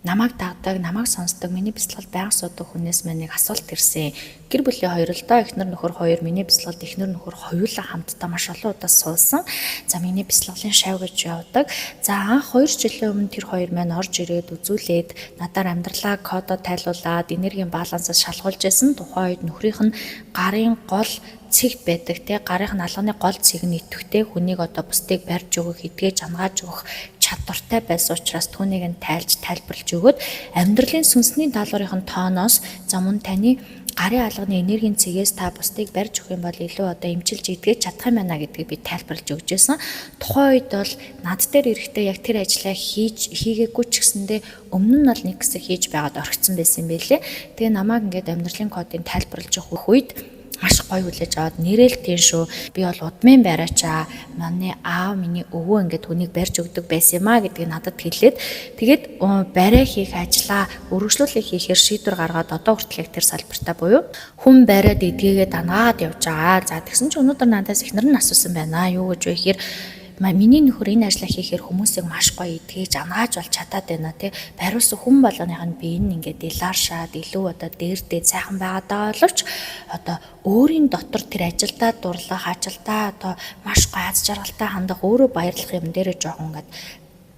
Намайг дагдаг, намайг сонсдог, миний бясалгал байнга суудаг хүнээс маань нэг асуулт ирсэн. Гэр бүлийн хоёр л доо, эхнэр нөхөр хоёр, миний бясалгалд эхнэр нөхөр хоёулаа хамтдаа маш олон удаа суусан. За, миний бясалгалын шав гэж явдаг. За, анх 2 жилийн өмнө тэр хоёр маань орж ирээд үзүүлээд, надаар амьдралаа кодоо тайлуулад, энергийн балансаас шалгуулж байсан. Тухайн үед нөхрийнх нь гарын гол цэгт байдаг, те, гарын алганы гол цэг нь идэвхтэй хүнийг одоо бусдыг барьж өгөх, эдгэж анагааж өгөх чадвартай байсан учраас түүнийг нь тайлж тайлбарлаж өгөөд, амьдралын сүнсний даалгаврын тооноос, за, мөн таны гарын алганы энергийн цэгээс та бусдыг барьж өгөх юм бол илүү одоо эмчилж эдгэж чадах юм байна гэдгийг би тайлбарлаж өгч байсан. Тухайн үед бол над дээр эрэхтэй яг тэр ажлаа хийж хийгээгүй ч гэсэндээ өмнө нь бол нэг хэсэг хийж байгаад орхисон байсан юм билээ. Тэгээ намайг ингээд амьдралын кодыг тайлбарлаж өгөх үед маш гоё хүлээж аваад, нэрэл тийм шүү. Би бол удмын бариачаа. Манай аав, миний өвөө ингээд хүнийг барьж өгдөг байсан юм а гэдгийг надад хэлээд, тэгээд бариа хийх ажлаа өргөжлүүлэх хийхээр шийдвэр гаргаад, одоо хүртэл яг тэр салбартаа буюу хүн бариад эдгээгээд анагаад явж байгаа. За, тэгсэн чинь өнөөдөр надаас эхнэр нь асуусан байна. Юу гэж вэ гэхээр миний нөхөр энэ ажлаа хийхээр хүмүүсийг маш гоё эдгэж анагааж болж чадаад байна, тий. Бариулсан хүн болгоных нь бие нь ингээд илааршаад, илүү одоо дээрдээ сайхан байгаад байгаа боловч одоо өөрийн дотор тэр ажилдаа дурлах, ажилдаа одоо маш гоё аз жаргалтай хандах, өөрөө баярлах юм дээрээ жоохон ингээд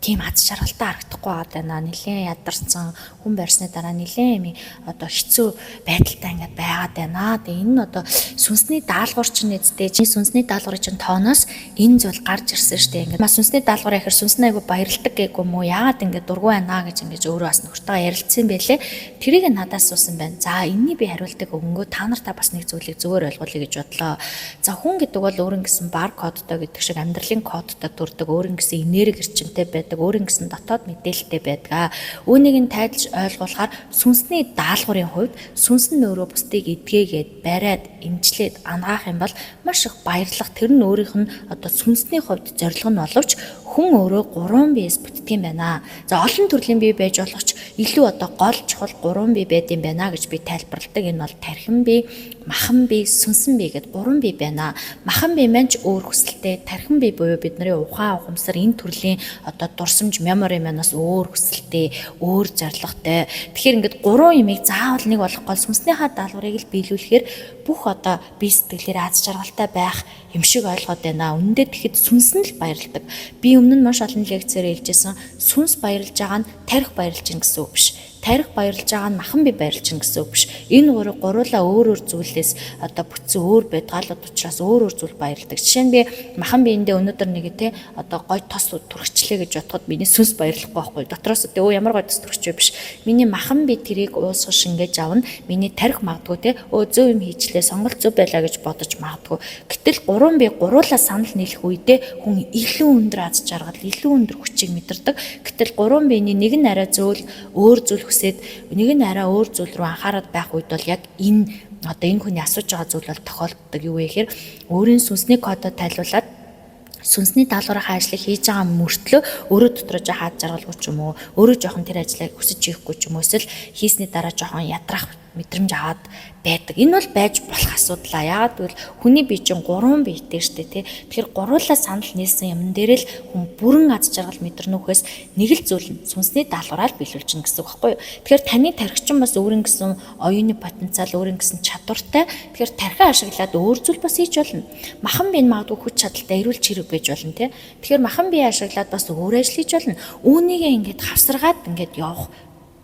тийм аз жаргалтай харагдахгүй байгаа даа. Нилээн ядарсан, хүн барьсны дараа нилээн юм одоо хэцүү байдалтай ингээд байгаад байна. Тэгээ энэ нь одоо сүнсний даалгавар чинь эцтэй. Чиний сүнсний даалгаврын чинь тооноос энэ зүйл гарч ирсэн штэ. Ингээд ма сүнсний даалгавар яхэр сүнс нь айгу баярладаг гээгүй юм уу? Яагаад ингээд дургүй байна гэж ингээд өөрөө бас нөхөртөө ярилцсан байлээ. Тэрийг надаас асуусан байна. За, энэний би хариултыг өгөнгөө та нартаа бас нэг зүйлийг зөвөр ойлгуулъя гэж бодлоо. За, хүн гэдэг бол өөрөн гэсэн бар кодтой гэдэг шиг амьдралын кодтой төрдөг, өөрөн гэсэн энерги эрчимтэй байдаг, өөрийн гэсэн дотоод мэдээлэлтэй байдаг. Үүнийг нь тайлж ойлгуулахаар сүнсний даалгаврын хувьд сүнс нь өөрөө бусдыг эдгээгээд, бариад, эмчлээд анагаах юм бол маш их баярлах. Тэр нь өөрийнх нь одоо сүнсний хувьд зорилго нь боловч хүн өөрөө гурван биес бүтдэг юм байна. За, олон төрлийн бие байж болох ч илүү одоо гол чухал гурван бие байд юм байна гэж би тайлбарладаг. Энэ бол тархин бие, махан бие, сүнсэн бие гэд гурван бие байна. Махан бие маань ч өөр хүсэлтэй, тархин бие буюу бидний ухаан ухамсар, энэ төрлийн одоо дурсамж, memory маань бас өөр хүсэлтэй, өөр зорилготой. Тэгэхээр ингээд гурван юмыг заавал нэг болох гол сүнснийхаа даалгаврыг л биелүүлэхээр бүх одоо бие сэтгэлээр аз жаргалтай байх юм шиг ойлгоод байна. Үнэндээ тэгэхэд сүнс нь л баярладаг. Би өмнө нь маш олон лекцээр хэлжсэн, сүнс баярлж байгаа нь тархи баярлж байна гэсэн үг биш. Тархи баярлж байгаа нь махан бие баярлж байна гэсэн үг биш. Энэ гурав гуруулаа өөр өөр зүйлээс одоо бүтсэн өөр байдгаалууд учраас өөр өөр зүйл баярладаг. Жишээ нь би махан биендээ өнөөдөр нэг те одоо гой тос түрхчлээ гэж бодоход миний сүнс баярлахгүй байхгүй. Дотроос өө ямар гой тос түрхч биш. Миний махан бие тэрийг уусгах шингээж авна. Миний тархи магадгүй те өө зөв юм хийчлээ, сонголт зөв байлаа гэж бодож магадгүй. Гэтэл гурван бие гуруулаа санал нийлэх үедээ хүн илүү өндөр аз жаргал, илүү өндөр хүчийг мэдэрдэг. Гэтэл гурван биений нэг нь арай зөөл өөр зүйл хүсээд, нэг нь арай өөр зүйл рүү анхаарал байх үед бол яг энэ одоо энэ хүний асууж байгаа зүйл бол тохиолддог. Юу вэ гэхээр өөрийн сүнсний кодоо тайлуулад, сүнсний даалгаврынхаа ажлыг хийж байгаа мөртлөө өөрөө дотроо жоохон аз жаргалгүй ч юм уу, өөрөө жоохон тэр ажлыг хүсэж хийхгүй ч юм уу, эсвэл хийсний дараа жоохон ядрах мэдрэмж аваад байдаг. Энэ бол байж болох асуудал аа. Яагаад гэвэл хүний бие чинь гурван биетэй штэ, тий. Тэгэхээр гуруулаа санал нийлсэн юмн дээр л хүн бүрэн аз жаргал мэдэрнүүхээс нэг л зүйл нь сүнсний даалгавраа л биелүүлж гэсэн үг байхгүй юу? Тэгэхээр таны тархичин бас өөрийн гэсэн оюуны потенциал, өөрийн гэсэн чадвартай. Тэгэхээр тархиа ашиглаад өөр зүйл бас хийж болно. Махан бие нь магадгүй хүч чадалтай, эрүүл чирэг байж болно, тий. Тэгэхээр махан бие ашиглаад бас өөр ажил хийж болно. Үүнийгээ ингээд хавсаргаад ингээд явах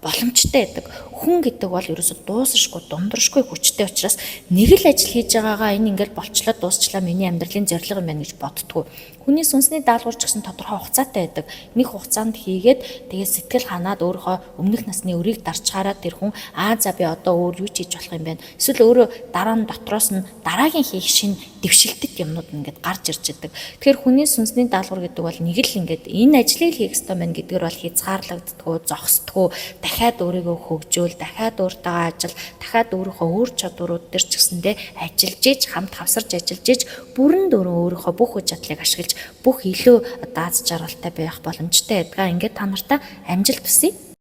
боломжтой байдаг. Хүн гэдэг бол ерөөсө дуусашгүй, дундрашгүй хүчтэй учраас нэг л ажил хийж байгаагаа энэ ингээл болчлоо, дуусчлаа, миний амьдралын зорилго юм байна гэж боддгоо. Хүний сүнсний даалгавар ч гэсэн тодорхой хугацаатай байдаг. Нэг хугацаанд хийгээд, тэгээд сэтгэл ханаад, өөрийнхөө өмнөх насны өрийг дарчгаараа тэр хүн аа за, би одоо өөр юу ч хийж болох юм байна. Эсвэл өөрөө дараа нь дотроос нь дараагийн хийх шинэ дэвшилтэт юмнууд ингээд гарч ирж идэг. Тэгэхээр хүний сүнсний даалгавар гэдэг бол нэг л ингээд энэ ажлыг хийх ёстой байна гэдгээр бол хязгаарлагддггүй, зогсдгоо, дахиад өөрийгөө хөгжөөл, дахиад өөртөө ажил, дахиад өөрийнхөө өөр чадварууд дээр ч гэсэндээ ажиллаж иж, хамт хавсарч ажиллаж иж, бүрэн дөрөн өөрийнхөө бүх хүч чадлыг ашиглаж бүх илүү одоо аз жаргалтай байх боломжтой байдгаа. Ингээд та нартай амжилт хүсье.